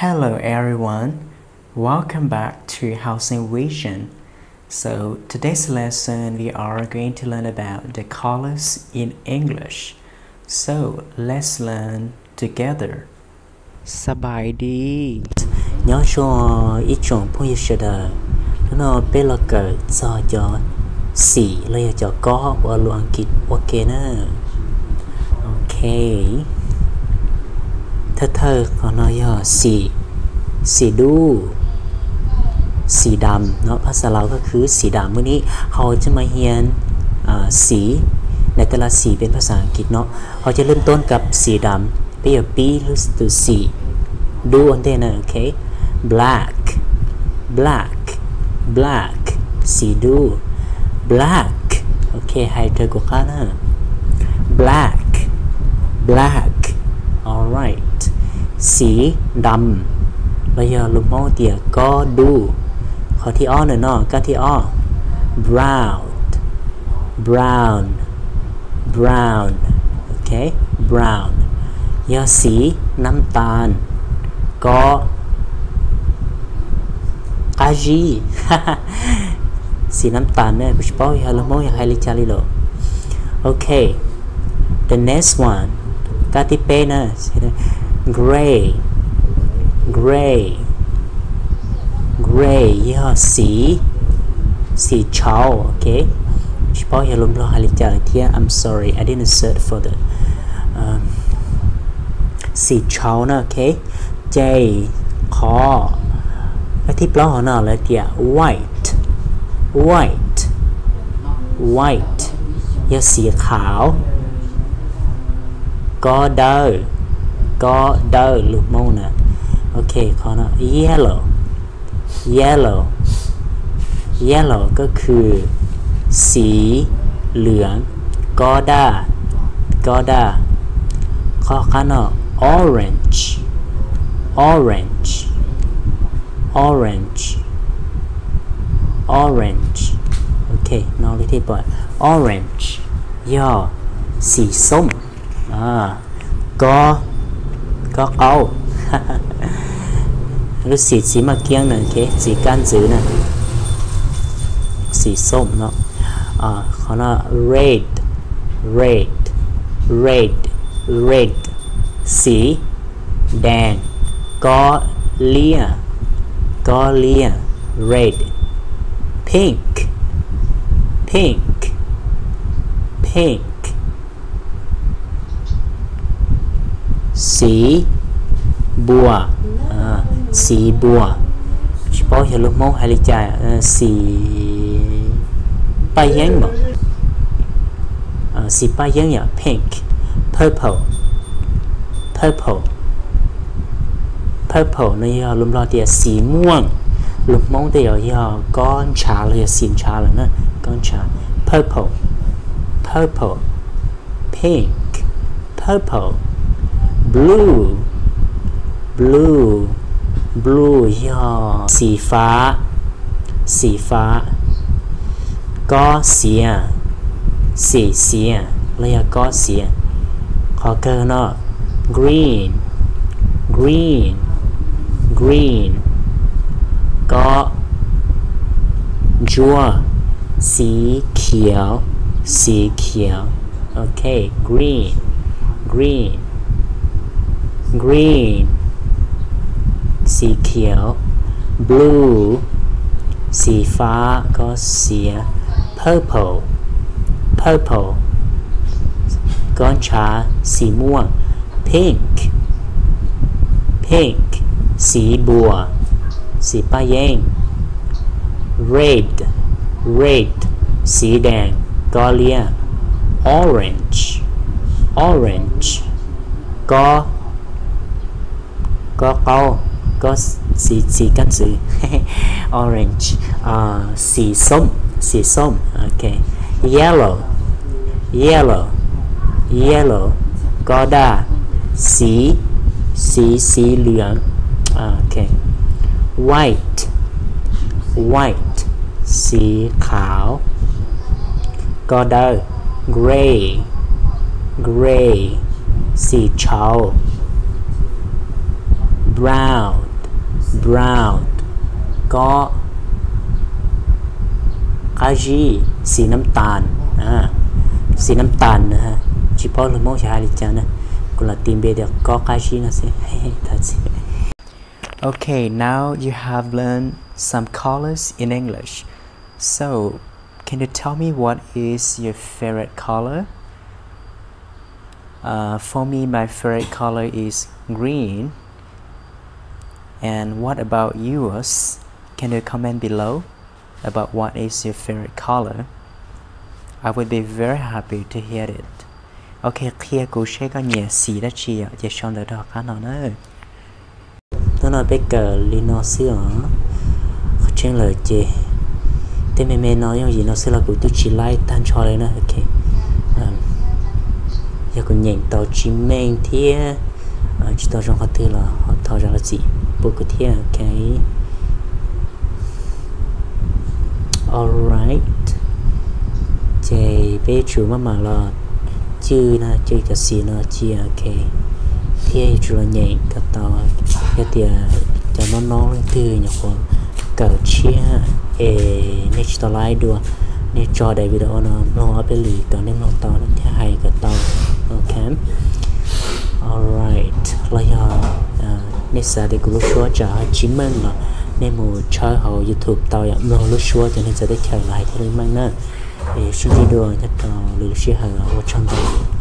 Hello everyone, welcome back to Housing Vision. So today's lesson we are going to learn about the colors in English. So let's learn together. สบายดี nyob zoo ib tsoom phooj ywg sawv daws. Hnub no peb los kawm txog cov xim los yog cov kob ua lus Askiv ua ke na. Ok, thawj thawj qhov no yog xim, xim dub, xim dam no phas xas Laus ko khwv xim dam mus nim hau coj mas hian xim, nais tas las xim peb phas xas Askiv no, hau coj lub toob kab xim dam, peb yuav pib lub tus xim dub ua ntej na. Ok, black, black, black, xim dub, black. Ok, hais raws kuv qab na, black, black. Alright, xim dam los yog lus Hmoob tias kob dub. Qhov thib ob na no, kab thib ob, brown, brown, brown. Ok, brown yog xim nab tas, kob qab zib, xim nab tas na, kuv tsis paub yog lus Hmoob yog hais li cas li lawm. Ok, the next one, kab thib peb na, grey, grey, grey yog xim, xim tshauv. Ok, tsis paub yog lus Nplog hais li cas lawm thiab, I'm sorry, I didn't search for the xim tshauv na. Ok, ces qhov kab thib plaub hauv no lawv tias white, white, white yog xim qhauv, kob dawb, kob dawb lus Hmoob na. Ok, qhov no yellow, yellow, yellow ko khwv xim lwm, kob daj, kob daj. Qhov qab no orange, orange, orange, orange. Ok, no li thiaj pom, orange yog xim xom, kob, kob qaub, lub xim txiv maj kiab na, txiv kab ntxwv na, xim xom no. Qhov no red, red, red, red, xim dees, kob liab, kob liab, red. Pink, pink, pink, xim npua, xim npua, tsis paub yog lus Hmoob hais li cas, xim paj yeeb mas, xim paj yeeb yom, pink, purple, purple, purple no yog lus Nplog tias xim muaj, lus Hmoob tej zaum yog kob ntshav los yog xim ntshav lawm na, kob ntshav, purple, purple, pink, purple, blue, blue, blue yog xim fav, xim fav, kob xiav, xim xiav los yog kob xiav. Qhov kawg no green, green, green, kob ntsuab, xim khiav, xim khiav. Ok, green, green, green, xim khiav, blue, xim fav, kob xiav, purple, purple, kob ntshav, xim muaj, pink, pink, xim npua, xim paj yeeb, red, red, xim dees, kob liab, orange, orange, kob, kob qaub, kob xim txiv kab ntxwv, orange, xim xom, xim xom. Ok, yellow, yellow, yellow, kob daj, xim, xim, xim lwm. Ok, white, white, xim qhav, kob dawb, grey, grey, xim tshauv, brown, brown, kob qab zib, xì nab tas, xì nab tas, tsis paub lus Hmoob xav hais li cas na, kuv lam tis npe tias kob qab zib no xwb. Okay, now you have learned some colors in English. So, can you tell me what is your favorite color? Uh, for me, my favorite color is green. And what about yours? Can you comment below about what is your favorite color? I would be very happy to hear it. Ok, qhia kuv seb koj nyiam xim dab tsi yom, ces sau ntawv rau hauv qab no na. Hnub no peb kawm li no xwb os. Qhov tseeb lawm ces tej me me no yooj yim no xwb los kuv twb tsis laib tag nrho li na. Ok, yog kuv nyeem tau tsis meej thiab tsis tau zoo qhov twg los ho thov zam lub txim pub kuv thiab. Ok, alright, ces peb yuav tsum maj mam los cwj na, cwj cov xim no cia, ok, thiab yuav tsum los nyeem kom tau. Yog tias cov no no leej twg nyuam qhuav kawm tshiab es nej tsis tau laib dua, nej tso daim video no mloog ob peb lwm kom nej mloog tau thiab hais kom tau. Ok, alright, los yog nej xav tias kuv lub suab tsam ho tsis meej los nej mus tshawb hauv YouTube tau yom, mloog lub suab cov neeg txawv teb chaws los hais thiaj li meej na. Es sib ntsib dua nyob rau lwm lub sij hawm, ua tsaug ntau.